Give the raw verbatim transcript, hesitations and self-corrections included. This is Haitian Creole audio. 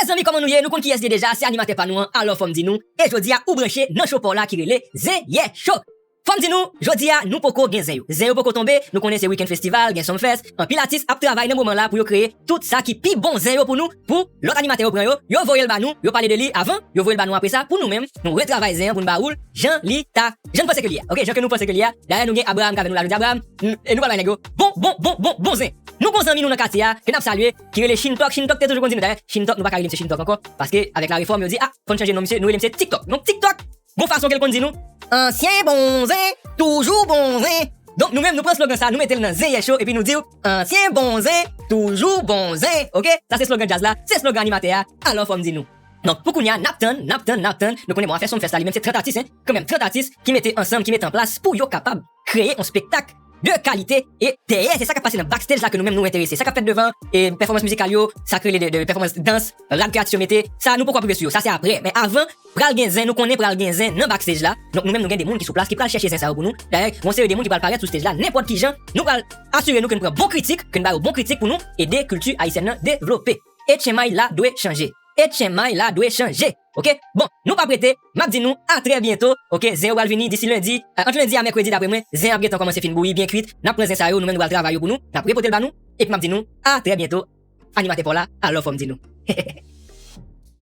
Zanmi, kòman nou ye? Nou konn kiyès li ye deja, se animatè pa nou an, alò fò m di nou. E jodi a, ou branche nan show pa w la ki rele Zen Yè Show. Fò m di nou, jodi a, nou poko gen zen yo. Zen yo poko tonbe, nou konnen se weekend festival, gen Sumfest. Anpil atis ap travay nan moman la pou yo kreye tout sa ki pi bon zen yo pou nou, pou lòt animatè yo pran yo, yo voye l ba nou, yo pale de li avan, yo voye l ba nou apre sa, pou nou menm, nou retravay zen an pou n ba ou l jan li ta, jan n panse ke li ye. Ok, jan ke nou panse ke li ye. Dayè, nou gen Abraham k avè nou la, nou di Abraham, n- e nou pral bay nèg yo bon, bon, bon, bon, bon zen. Nou gon zanmi nou nan katye a, ke n ap salye, ki rele Chintok. Chintok te toujou konn di nou, dayè, Chintok, nou pa ka rele misye Chintok ankò, paske avèk la refòm, yo di, ah, fò n chanje non misye, nou rele misye TikTok. Donk, TikTok, gon fason ke l konn di nou, ansyen bon zen, toujou bon zen. Donk, nou menm, nou pran slogan sa, nou mete l nan Zen Yè Show, epi nou di w, ansyen bon zen, toujou bon zen. Ok? Sa se slogan djaz la, se slogan animatè a, alò fò m di nou. Donk, pou kounye a, n ap tann, n ap tann, n ap tann. Nou konnen, bon, afè Sumfest la, li menm se trant atis, en. Kanmenm, trant atis ki mete ansanm, ki mete an plas pou yo kapab kreye yon spektak de kalite. E dèyè, se sa k ap pase nan backstage la ke nou menm nou enterese. Sa k ap fèt devan, e pèfòmans mizikal yo, sa k rele de, de pèfòmans dans, rad ke atis yo mete, sa nou poko ap rive sou yo. Sa se apre. Men avan, pral gen zen, nou konnen pral gen zen nan backstage la. Donk, nou menm, nou gen de moun ki sou plas, ki pral chèche zen sa yo pou nou. Dayè, gon seri de moun ki pral parèt sou stage la, nenpòt ki jan, nou pral asire nou ke n pran bon kritik, ke n ba yo bon kritik pou nou ede kilti ayisyèn nan devlope. H M I la dwe chanje. H M I la dwe chanje. Ok? Bon, nou p ap rete, m ap di nou a trè byento. Ok, zen yo pral vini disi lendi. Euh, ant lendi a mèkredi, daprè mwen, zen ap gentan kòmanse fin bouyi, byen kwit. N ap pran zen sa yo, nou menm nou pral travay yo pou nou. N ap repote l ba nou. Epi m ap di nou a trè byento. Animatè pa w la, alò fò m di nou.